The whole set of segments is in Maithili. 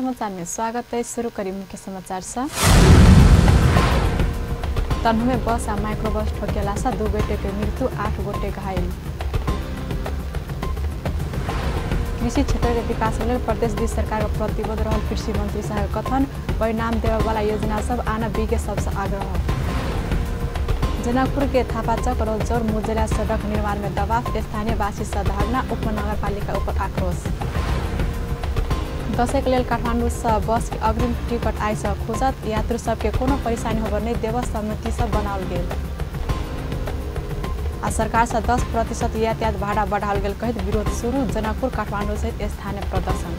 समाचार में स्वागत है। शुरू करी मुख्य समाचार से। तन्हू में बस आ माइक्रो बस ठोकेला से 2 गोटे के मृत्यु, 8 गोटे घायल। कृषि क्षेत्र के विकास लेल प्रदेश 20 सरकार के प्रतिबद्ध रहल कृषि मंत्री साहब कथन, परिणाम देवे वाला योजना सब आना विज्ञ सबसे आग्रह। जनकपुर के थापाचक रजौर मुजरा सड़क निर्माण में दबाव, स्थानीयवासी से धरना, उपनगरपालिका ऊपर आक्रोश। दशैं के लेल काठमांडू से बस के अग्रिम टिकट आइ से खुजत, यात्रु सबके कोनो परेशानी होबय नहि देब समिति सब बनाओल गेल। आ सरकार से 10% यातायात भाड़ा बढ़ाओल गेल कहैत विरोध शुरू, जनकपुर काठमांडू सहित स्थानीय प्रदर्शन।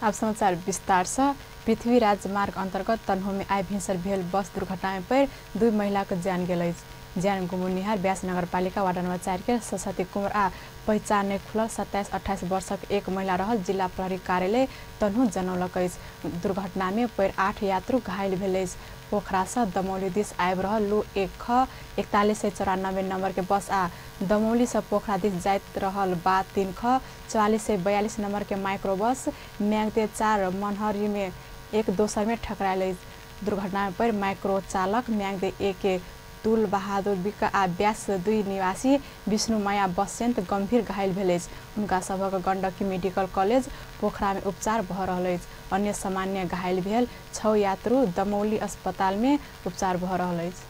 अब समाचार विस्तार से। पृथ्वी राजमार्ग अंतर्गत तन्हू में आइ भिनसर भेल बस दुर्घटना में पड़ि 2 महिला के जान गेल अछि। जान गुमनिहार व्यास नगरपालिका वार्ड नंबर 4 के सरस्वती कुंवर आ पहिचान नहि खुलल 27-28 वर्षक एक महिला रहल जिला प्रहरी कार्यालय तन्हू जनौलक अछि। दुर्घटना में पड़ि 8 यात्रु घायल भेल अछि। पोखरा से दमौली दिस आबि रहल लू 1 ख 4194 नंबर के बस आ दमौली से पोखरा दिस जाइत रहल बा 3 ख 4442 नंबर के माइक्रो बस म्याग्दे 4 मनहरी में एक दोसर में ठकरायल अछि। दुर्घटना में पड़ि माइक्रो चालक म्याग्दे 1 के तुल बहादुर विक आ व्यास 2 निवासी विष्णुमाया बसंत गंभीर घायल भेल अछि। हुनका सभक गंडकी मेडिकल कॉलेज पोखरा में उपचार भऽ रहल अछि। अन्य सामान्य घायल भेल 6 यात्रु दमौली अस्पताल में उपचार भऽ रहल अछि।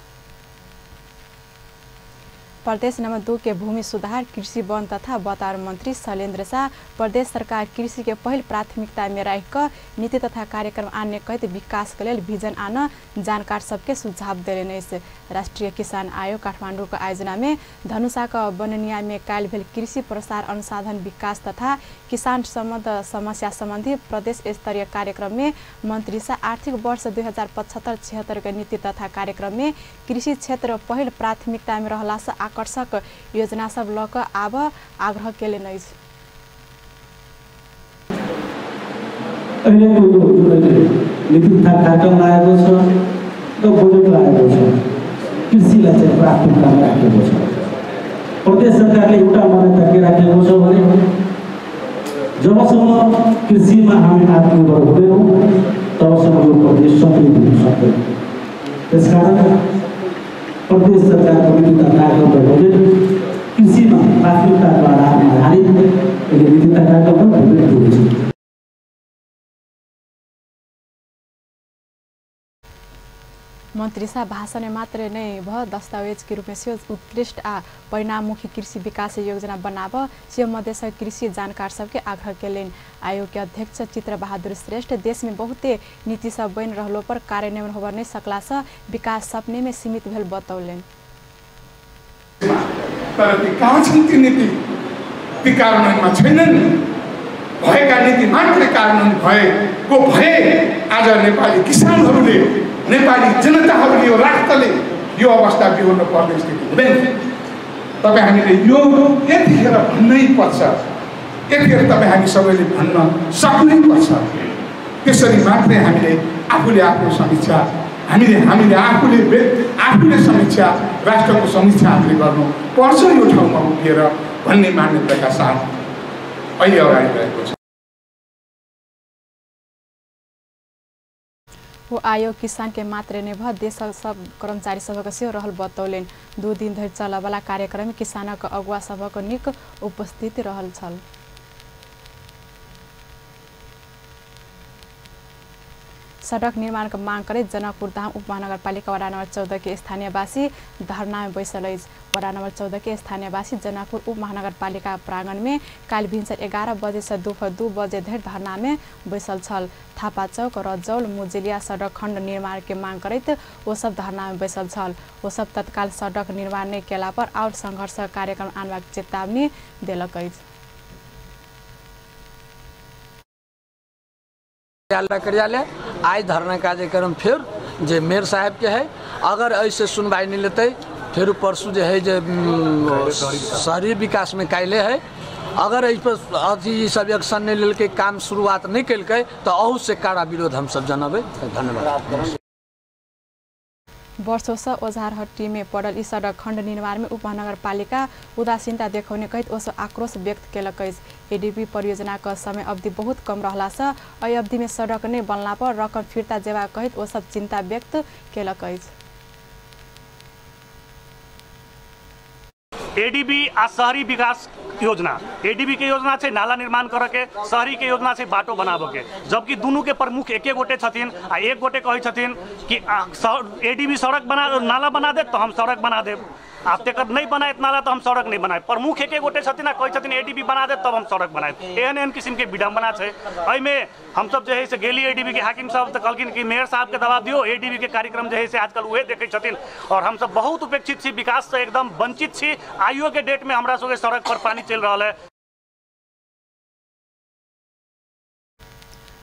प्रदेश नंबर 2 के भूमि सुधार, कृषि वन तथा वातावरण मंत्री शैलेन्द्र शाह प्रदेश सरकार कृषि के पहिल प्राथमिकता में राखि कऽ नीति तथा कार्यक्रम आनने कहैत विकास के लेल विजन आन जानकार सबके सुझाव देलनि अछि। राष्ट्रीय किसान आयोग काठमांडू के आयोजना में धनुषा के बननिया में काल्हि भेल कृषि प्रसार अनुसाधन विकास तथा किसान सम्बद्ध समस्या संबंधी प्रदेश स्तरीय कार्यक्रम में मंत्री शाह आर्थिक वर्ष 2075-76 के नीति तथा कार्यक्रम में कृषि क्षेत्र पहिल प्राथमिकता में रहला से आकर्षक योजना सब लऽ कऽ आब आग्रह केलनि अछि। अहिलेको यो जुन अहिले नीति तथा कार्यक्रम आएको छ र बजेट आएको छ, कृषिलाई चाहिँ प्राथमिकतामा राखेको छ। प्रदेश सरकारले एउटा मान्यता के राखेको छ भने जबसम्म कृषिमा हामी आत्मनिर्भर हुँदैनौँ तबसम्म यो प्रदेश समृद्ध हुन सक्दैन। त्यसकारण प्रदेश सरकारको नीति तथा कार्यक्रम र बजेट कृषिमा प्राथमिकताको आधारमा आधारित नीति तथा कार्यक्रम र बजेट दिएको छ। मंत्री शाह भाषण मात्र नहीं भ दस्तावेज के रूप में सेहो उत्कृष्ट आ परिणाममुखी कृषि विकास योजना बनाब से मधेश कृषि जानकार सबके आग्रह केलनि। आयोग के अध्यक्ष चित्र बहादुर श्रेष्ठ देश में बहुते नीति सब बनि रहलो पर कार्यान्वयन होबय नहि सकला से विकास सपने में सीमित भेल बतौलनि। तर ती कहाँ छन् ती नीति? ती कार्यान्वयनमा छैनन्। भएका नीति मात्रै कार्यान्वयन भएको भए आज नेपाली किसानहरूले, नेपाली जनताहरूले, यो राष्ट्रले यो अवस्था बिहोर्न पर्ने स्थिति हुँदैन। तपाईँ हामीले यो यतिखेर भन्नै पर्छ, यतिखेर तपाईँ हामी सबैले भन्न सक्नै पर्छ। त्यसरी मात्रै हामीले आफूले आफ्नो समीक्षा, हामीले आफूले समीक्षा, राष्ट्रको समीक्षा हामीले गर्नु पर्छ यो ठाउँमा उभिएर भन्ने मान्यताका साथ अहिले अगाडि बढेको छ। वो आयोग किसान के मात्र नहि भ देश सब कर्मचारी सबक सेहो रहल बतौलनि। 2 दिन धरि चलयवला कार्यक्रम में किसानक अगुवा सबक नीक उपस्थिति रहल छल। सड़क निर्माण के मांग करैत जनकपुर धाम उपमहानगरपालिका वार्ड नंबर 14 के स्थानीयवासी धरना में बैसल अछि। वार्ड नंबर 14 के स्थानीयवासी जनकपुर उपमहानगरपालिका प्रांगण में काल्हि भिनसर 11 बजे से दोपहर 2 बजे धरि धरना में बैसल छल। थापा चौक रजौल मुजेलिया सड़क खंड निर्माण के मांग करैत ओ सब धरना में बैसल छल। ओ सब तत्काल सड़क निर्माण नहि केला पर और संघर्ष कार्यक्रम आनबाक चेतावनी देलक अछि। कार्यालय आज धरना कार्यक्रम फिर जे मेयर साहब के है, अगर ऐसे सुनवाई नहीं लेते फिर परसों जो है जे शहरी विकास में काल्हि है, अगर एहि पर अथी सब एक्शन नहीं लेलकै, काम शुरुआत नहीं केलकै तो अहू से कड़ा विरोध हम सब जनबै। धन्यवाद। वर्षौं ओझारहट्टी में पड़ल ई सड़क खंड निर्माण में उपमहानगरपालिका उदासीनता देखौने कहैत ओसब आक्रोश व्यक्त केलक अछि। एडीबी परियोजना क समय अवधि बहुत कम रहला से एहि अवधि में सड़क नहि बनला पर रकम फिर्ता जेबाक कहैत ओसब चिंता व्यक्त केलक अछि। एडीबी आ शहरी विकास योजना, एडीबी के योजना छै नाला निर्माण करे के, शहरी के योजना छै बाटो बनाबे के, जबकि दुनू के प्रमुख एके गोटे छथिन आ एक गोटे कहै छथिन कि एडीबी सड़क बना नाला बना देत तो हम सड़क बना देब, आ तेकर नहीं बनायत नाला तो हम सड़क नहीं बनायब। प्रमुख एके गोटे छथिन आ कहै छथिन एडीबी बना देत तब हम सड़क बनायब। एहन एहन किस्म के विडम्बना छै। एहिमे हमसब जे है से गेली एडीबी के हाकिम साहब तो कहलखिन कि मेयर साहब के दबाव दियौ, एडीबी के कार्यक्रम जे है से आजकल उहे देखै छथिन और हमसब बहुत उपेक्षित छी, विकास से एकदम वंचित छी। आइयो के डेट में हमरा सबके सड़क पर पानी चलि रहल है।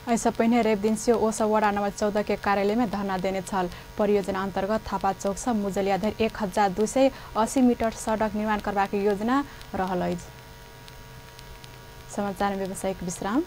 एहिसँ पहिने रवि दिन सेहो ओसब वडा नंबर 14 के कार्यालय में धरना देने छल। परियोजना अंतर्गत थापा चौक से मुजलिया धरि 1280 मीटर सड़क निर्माण करबाक योजना रहल अछि। समाचार में व्यावसायिक विश्राम।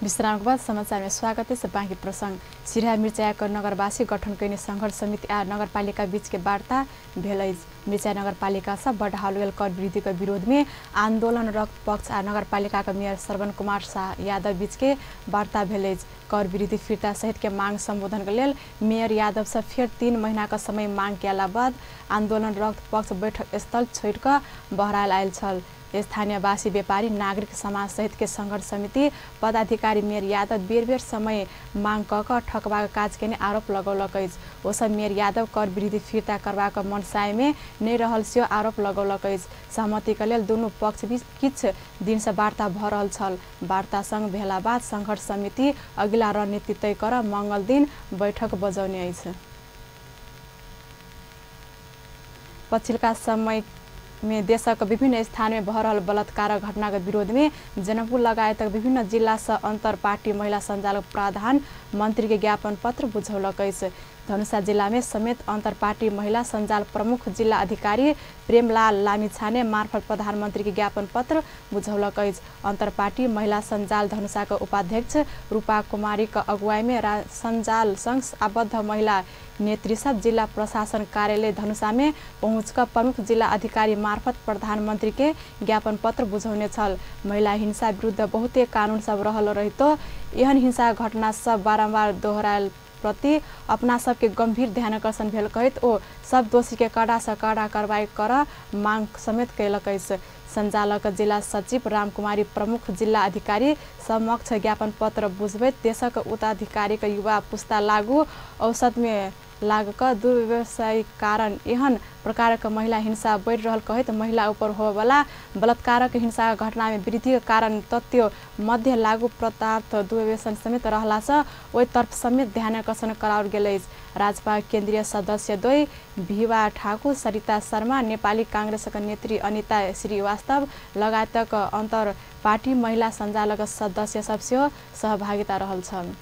विश्राम के बाद समाचार में स्वागत है। बाँकी प्रसंग सिरहा मिर्चायाक नगरवासी गठन कयने संघर्ष समिति आ नगरपालिका बीच के वार्ता भेल अछि। मिर्चाय नगरपालिका से बढ़ाओल गेल कर वृद्धि के विरोध में आंदोलनरत पक्ष आ नगरपालिका के मेयर श्रवण कुमार शाह यादव बीच के वार्ता भेल अछि। कर वृद्धि फिर्ता सहित के मांग संबोधन के लेल मेयर यादव से फेर 3 महीना के समय मांग कयला बाद आंदोलनरत पक्ष बैठक स्थल छोड़ि कऽ बहरायल आयल छल। स्थानीयवासी व्यापारी नागरिक समाज सहित के संघर्ष समिति पदाधिकारी मेयर यादव बेर बेर समय मांग कऽ कऽ ठकबाक काज केने आरोप लगौलक अछि। ओसब मेयर यादव कर वृद्धि फिर्ता करबाक मनसाय में नहि रहल सेहो आरोप लगौलक अछि। सहमति के लेल दुनू पक्ष बीच किछु दिन से वार्ता भऽ रहल छल। वार्ता संग भेला बाद संघर्ष समिति अगिला रणनीति तय कर मंगल दिन बैठक बजौने अछि। पछिल्का समय में देशक विभिन्न स्थान में भऽ रहल बलात्कारक घटना के विरोध में जनकपुर लगायतक विभिन्न जिला से अंतर पार्टी महिला संचालक प्रधानमंत्री के ज्ञापन पत्र बुझौलक अछि। धनुषा जिला में समेत अंतर पार्टी महिला संजाल प्रमुख जिला अधिकारी प्रेमलाल लामिछाने मार्फत प्रधानमंत्री के ज्ञापन पत्र बुझौलक अछि। अंतर पार्टी महिला संजाल धनुषा के उपाध्यक्ष रूपा कुमारी के अगुवाई में संजाल संघ आबद्ध महिला नेत्री सब जिला प्रशासन कार्यालय धनुषा में पहुँच प्रमुख जिला अधिकारी मार्फत प्रधानमंत्री के ज्ञापन पत्र बुझौने छल। महिला हिंसा विरुद्ध बहुते कानून सब रहल रहितो एहन हिंसा घटना सब बारम्बार दोहरायल प्रति अपना सबके गंभीर ध्यानाकर्षण भेल कहैत ओ सब दोषी के कड़ा से कड़ा कार्रवाई कर मांग समेत कयलक अछि। संचालक जिला सचिव रामकुमारी प्रमुख जिला अधिकारी समक्ष ज्ञापन पत्र बुझबैत देशक उत्तराधिकारी युवा पुस्ता लागू औसत में लाग कऽ दुर्व्यवसायिक कारण एहन प्रकारक महिला हिंसा बढ़ि रहल कहैत महिला ऊपर होबयवला बलात्कारक हिंसा घटना में वृद्धि के कारण तथ्य मध्य लागू पदार्थ दुर्व्यसन समेत रहला से ओहि तर्फ समेत ध्यानाकर्षण कराओल गेल अछि। राजपा केन्द्रीय सदस्य द्वय भीवा ठाकुर, सरिता शर्मा, नेपाली कांग्रेसक नेत्री अनिता श्रीवास्तव लगायतक अन्तर पार्टी महिला संचालक सदस्य सब सेहो सहभागिता रहल छल।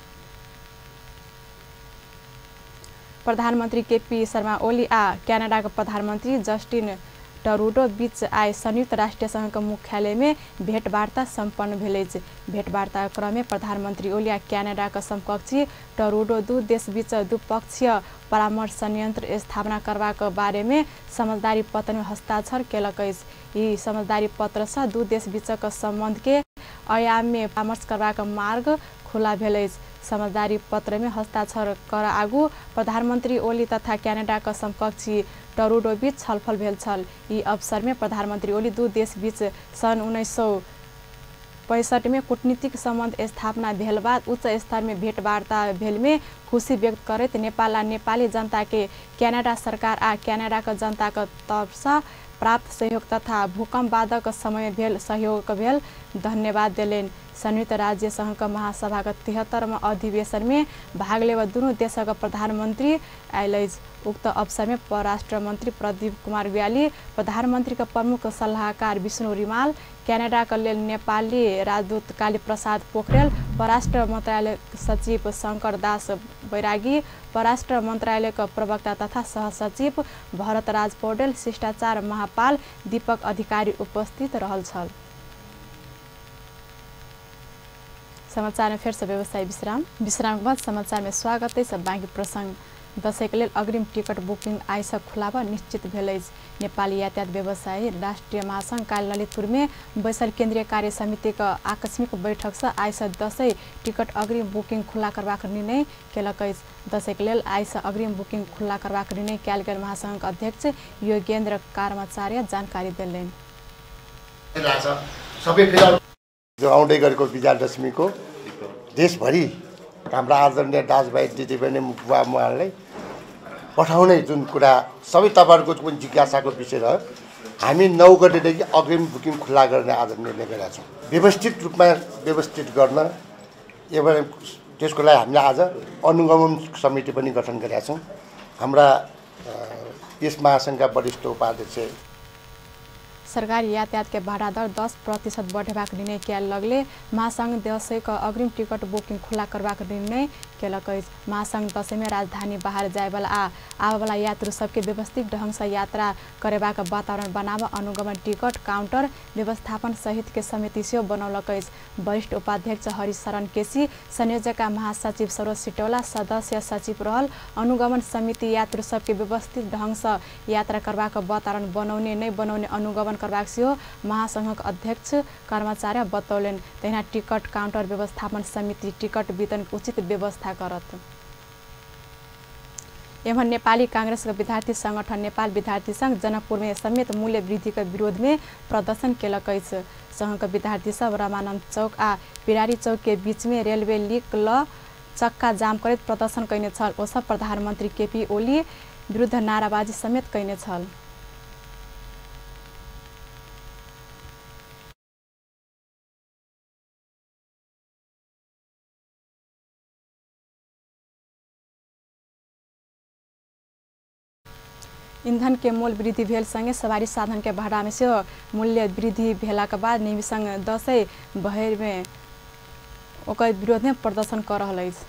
प्रधानमन्त्री केपी शर्मा ओली आ क्यानाडाको प्रधानमन्त्री जस्टिन ट्रुडो बीच आइ संयुक्त राष्ट्र संघको मुख्यालय में भेटवार्ता सम्पन्न भेल अछि। भेटवार्ताको क्रममे प्रधानमन्त्री ओली आ क्यानाडाको समकक्षी ट्रुडो दू देशबीच द्विपक्षीय परामर्श संयन्त्र स्थापना करबाक बारेमे समझदारी पत्रमे हस्ताक्षर केलक अछि। यी समझदारी पत्रसँ दू देशबीचक सम्बन्धके आयाममे परामर्श करबाक मार्ग खुला भेल अछि। समझदारी पत्रमे हस्ताक्षर कर आगू प्रधानमन्त्री ओली तथा क्यानाडाको समकक्षी ट्रुडो बीच छलफल भेल छल। यी अवसरमे प्रधानमन्त्री ओली दू देशबीच सन् 1965 में कूटनीतिक सम्बन्ध स्थापना भेल बाद उच्च स्तरमे भेटवार्ता भेलमे खुशी व्यक्त करैत नेपाल आ नेपाली जनताके क्यानाडा सरकार आ क्यानाडाको जनताको तर्फसँ प्राप्त सहयोग तथा भूकम्प बादक समय भेल सहयोग भेल धन्यवाद देलनि। संयुक्त राज्य संघको महासभाको 73औं अधिवेशनमे भाग लेब दुनू देशक प्रधानमन्त्री आयल अछि। उक्त अवसरमे परराष्ट्र मन्त्री प्रदीप कुमार ग्याली, प्रधानमन्त्रीको प्रमुख सल्लाहकार विष्णु रिमाल, क्यानाडाको लेल नेपाली राजदूत कालीप्रसाद पोखरेल, परराष्ट्र मन्त्रालय सचिव शङ्कर दास बैरागी, परराष्ट्र मन्त्रालयको प्रवक्ता तथा सहसचिव भरतराज पौडेल, शिष्टाचार महापाल दीपक अधिकारी उपस्थित रहल छल। समाचार में फिर से व्यवसाय विश्राम। विश्राम के बाद समाचार में स्वागत है। सब बाँकी प्रसंग दशैंक लेल अग्रिम टिकट बुकिंग आइसँ खुलाबऽ निश्चित भेल अछि। नेपाली यातायात व्यवसायी राष्ट्रिय महासंघ काल्हि ललितपुरमे बैसल केन्द्रीय कार्य समितिक आकस्मिक बैठकसँ आइसँ दशैं टिकट अग्रिम बुकिंग खुला करबाक निर्णय केलक अछि। दशैंक लेल आइसँ अग्रिम बुकिंग खुला करबाक निर्णय कयल गेल महासंघक अध्यक्ष योगेन्द्र कर्माचार्य जानकारी देलनि। आउँदै गरेको विजयादशमीको देशभरि हाम्रा आदरणीय दाजुभाइ दिदीबहिनी बुवा मुवाहरूलाई पठाउने जुन कुरा सबै तपाईँहरूको पनि जिज्ञासाको विषय रह्यो। हामी 9 गतेदेखि अग्रिम बुकिङ खुल्ला गर्ने आज निर्णय गरेका छौँ। व्यवस्थित रूपमा व्यवस्थित गर्न एवं त्यसको लागि हामीले आज अनुगमन समिति पनि गठन गरेका छौँ। हाम्रा यस महासङ्घका वरिष्ठ उपाध्यक्ष सरकारी यातायात के भाड़ा दर 10% बढ़ेबाक निर्णय कयल लगले महासंघ दशैंक अग्रिम टिकट बुकिंग खुला करबाक निर्णय केलक अछि। महासंघ दशैंमे राजधानी बाहर जायवला आ आबयवला यात्रु सबके व्यवस्थित ढंग से यात्रा करेबाक वातावरण बनाबऽ अनुगमन टिकट काउंटर व्यवस्थापन सहित के समिति सेहो बनौलक अछि। वरिष्ठ उपाध्यक्ष हरिशरण केसी, संयोजक आ महासचिव सरोज सिटौला सदस्य सचिव रहल अनुगमन समिति यात्रु सबके व्यवस्थित ढंग से यात्रा करबाक वातावरण बनौने नहि बनौने अनुगमन करबाक सेहो महासंघक अध्यक्ष कर्माचार्य बतौलनि। तहिना टिकट काउंटर व्यवस्थापन समिति टिकट वितरण उचित व्यवस्था करत। एवं नेपाली कांग्रेस के विद्यार्थी संगठन नेपाल विद्यार्थी संघ जनकपुर में समेत मूल्य वृद्धि के विरोध में प्रदर्शन केलक अछि। संघ के विद्यार्थी सब रामानंद चौक आ पिरारी चौक के बीच में रेलवे लीक ल चक्का जाम करैत प्रदर्शन कयने छल। ओ सब प्रधानमंत्री केपी ओली विरुद्ध नाराबाजी समेत कयने छल। ईंधन के मूल्य वृद्धि भेल संगे सवारी साधन के भाड़ा में सेहो मूल्य वृद्धि भेलाक बाद निमी संघ दशैं भरि में ओकर विरोध में प्रदर्शन कर रहल अछि।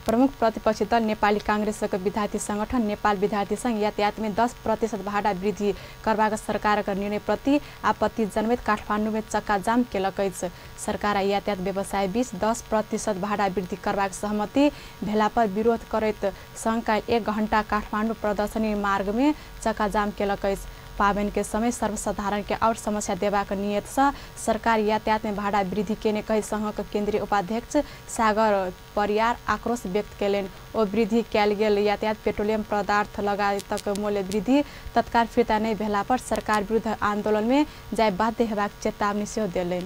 प्रमुख प्रतिपक्षी दल नेपाली कांग्रेसक विद्यार्थी संगठन नेपाल विद्यार्थी संघ यातायात में 10% भाड़ा वृद्धि करबाक सरकारक निर्णय प्रति आपत्ति जनबैत काठमाडौँ में चक्का जाम केलक अछि। सरकार आ यातायात व्यवसाय बीच 10% भाड़ा वृद्धि करबाक सहमति भेला पर विरोध करैत संघ काल्हि 1 घण्टा काठमाडौँ प्रदर्शनी मार्ग में चक्का जाम केलक अछि। पाबनि के समय सर्वसाधारण के और समस्या देबाक नियत से सरकार यातायात में भाड़ा वृद्धि केने कहि संघक केंद्रीय उपाध्यक्ष सागर परियार आक्रोश व्यक्त केलनि। ओ वृद्धि कयल गेल यातायात पेट्रोलियम पदार्थ लगायतक मूल्य वृद्धि तत्काल फिर्ता नहि भेला पर सरकार विरुद्ध आंदोलन में जाय बाध्य हेबाक चेतावनी सेहो देलनि।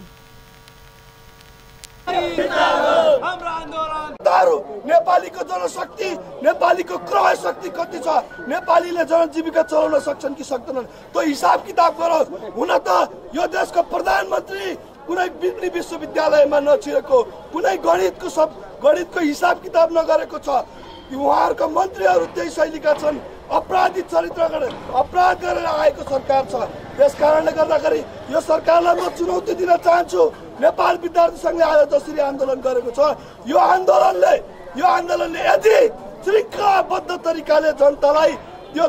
नेपालीको जनशक्ति, नेपालीको क्रय शक्ति कति छ, नेपालीले जनजीविका चलाउन सक्छन् कि सक्दैनन् त्यो हिसाब किताब गरोस्। हुन त यो देशको प्रधानमन्त्री कुनै बिजली विश्वविद्यालयमा नछिरेको, कुनै गणितको हिसाब किताब नगरेको छ। उहाँहरूको मन्त्रीहरू त्यही शैलीका छन्, अपराधी चरित्र गरेर अपराध गरेर आएको सरकार छ। त्यस कारणले गर्दाखेरि यो सरकारलाई म चुनौती दिन चाहन्छु। नेपाल विद्यार्थी संघले आज जसरी आन्दोलन गरेको छ, यो आन्दोलनले यदि श्रृङ्खलाबद्ध तरिकाले जनतालाई यो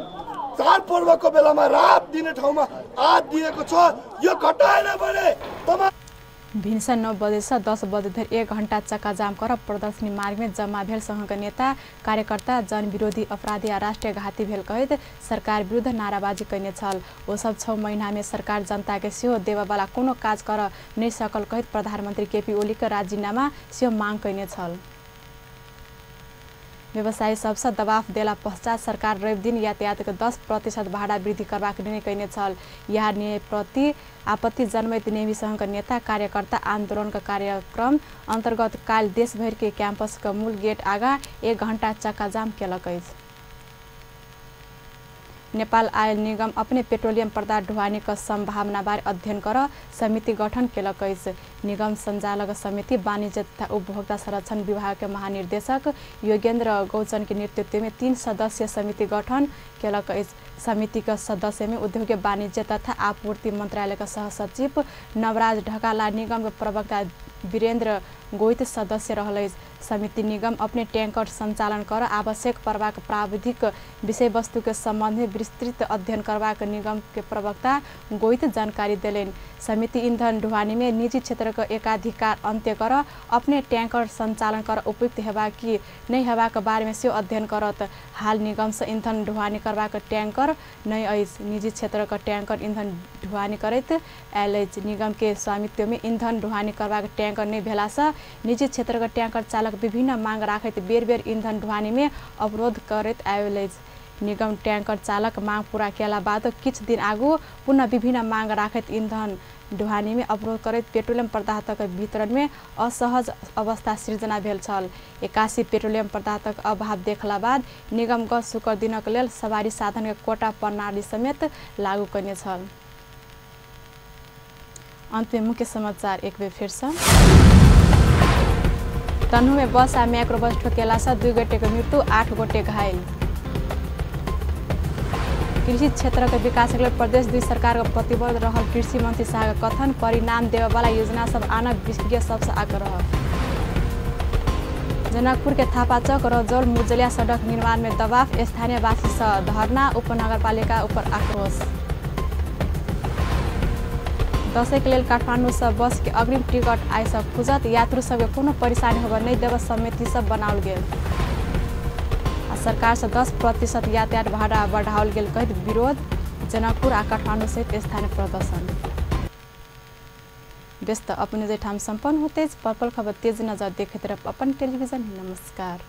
चाडपर्वको बेलामा राहत दिने ठाउँमा हात दिएको छ, यो घटाएन भने भिन्सर 9 बजे से 10 बजे धरि 1 घण्टा चक्काजाम कर प्रदर्शनी मार्ग में जम्मा भेल संघक नेता कार्यकर्ता जनविरोधी अपराधी आ राष्ट्रिय घाती भेल कहैत सरकार विरुद्ध नाराबाजी कयने छल। ओ सब 6 महीना में सरकार जनता के सेहो देबयवला कोनो काज कर नहि सकल कहैत प्रधानमंत्री केपी ओली के राजीनामा सेहो मांग कयने छल। व्यवसायी सबसँ दबाव देला पश्चात सरकार रवि दिन यातायात के 10% भाड़ा वृद्धि करबाक निर्णय कयने छल। यह निर्णय प्रति आपत्ति जनमैत नेवी संघक नेता कार्यकर्ता आंदोलन के कार्यक्रम अंतर्गत काल्हि देशभरि के कैंपस के मूल गेट आगा 1 घण्टा चक्काजाम केलक अछि। नेपाल आयल निगम अपने पेट्रोलियम पदार्थ ढुवानी के संभावना बारे अध्ययन कर समिति गठन केलक अछि। निगम संचालक समिति वाणिज्य तथा उपभोक्ता संरक्षण विभाग के महानिर्देशक योगेंद्र गौचन के नेतृत्व में 3 सदस्यीय समिति गठन केलक अछि। समिति के सदस्य में उद्योग वाणिज्य तथा आपूर्ति मंत्रालय के सहसचिव नवराज ढकाल, निगम के प्रवक्ता वीरेन्द्र गोइत सदस्य रहल अछि। समिति निगम अपने टैंकर संचालन कर आवश्यक परबाक प्राविधिक विषय वस्तु के संबंध में विस्तृत अध्ययन करबाक निगम के प्रवक्ता गोइत जानकारी देलनि। समिति ईंधन ढुवानी में निजी क्षेत्र के एकाधिकार अंत्य कर अपने टैंकर संचालन कर उपयुक्त हेबाक कि नहि हेबाक बारे में सेहो अध्ययन करत। हाल निगम से ईंधन ढुवानी करबाक टैंकर नहि अछि। निजी क्षेत्र के टैंकर ईंधन ढुवानी करैत आयल अछि। निगम के स्वामित्व में ईंधन ढुवानी करबाक टैंकर नहि भेला से निजी क्षेत्र के टैंकर चालक विभिन्न मांग राखैत बेर बेर ईंधन ढुवानी में अवरोध करैत आयल अछि। निगम टैंकर चालक मांग पूरा कयला बाद किछु दिन आगू पुनः विभिन्न मांग राखैत ईंधन ढुवानी में अवरोध करैत पेट्रोलियम पदार्थक वितरण में असहज अवस्था सृजना भेल छल। 81 पेट्रोलियम पदार्थक अभाव देखला बाद निगम गत शुक्र दिनक लेल सवारी साधन के कोटा प्रणाली समेत लागू कयने छल। अंत में मुख्य समाचार एक बेर फेर से। तनहु में बस आ माइक्रोबस ठोकेला से 2 गोटे के मृत्यु, 8 गोटे घायल। कृषि क्षेत्र के विकास के लेल प्रदेश 2 सरकार के प्रतिबद्ध रहल कृषि मंत्री शाह के कथन, परिणाम देवे वाला योजना सब आनब विज्ञ सबसे आग्रह। जनकपुर के थापाचौक रजौल मुजलिया सड़क निर्माण में दबाव, स्थानीयवासी से धरना, उपनगरपालिका ऊपर आक्रोश। दशैं के लेल काठमांडू से बस के अग्रिम टिकट आइ से खुजत, यात्रु सबके कोनो परेशानी होबय नहि देबय समिति सब बनाओल गेल। आ सरकार से 10% यातायात भाड़ा बढ़ाओल गेल कहैत विरोध, जनकपुर आ काठमांडू सहित स्थानीय प्रदर्शन। व्यस्त अपने ठाम सम्पन्न होते पल पल खबर तेज नजर देखैत रह अपन टेलीविजन। नमस्कार।